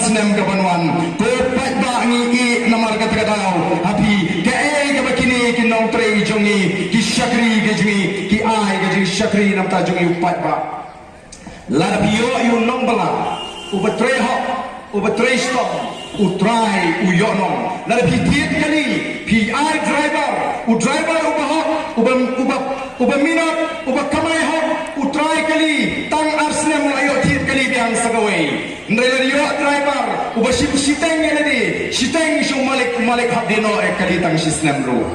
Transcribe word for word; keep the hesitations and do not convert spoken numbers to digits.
Snem ka ban wan, ko paidbah ngi ïeh namar kata ka daw ha phi, kaei kaba kine ki nongtrei jong ngi ki shakri ka jong ngi ki ai ka jingshakri na bynta jong ngi u paidbah. Lada phi ïoh ïa u nongbylla uba trei hok, uba trei shitom, U Trai u ïohnong. Lada phi thied kali, phi ai driver, u driver uba hok, uba, uba, uba minot, uba kamai hok, U Trai kali, tang ar snem la ïoh thied kali biang sa kawei. Hynrei lada ïoh driver uba shim shiteng ïa lade, shiteng sha u malik, u malik hap die noh ïa kali tang shisnem ruh.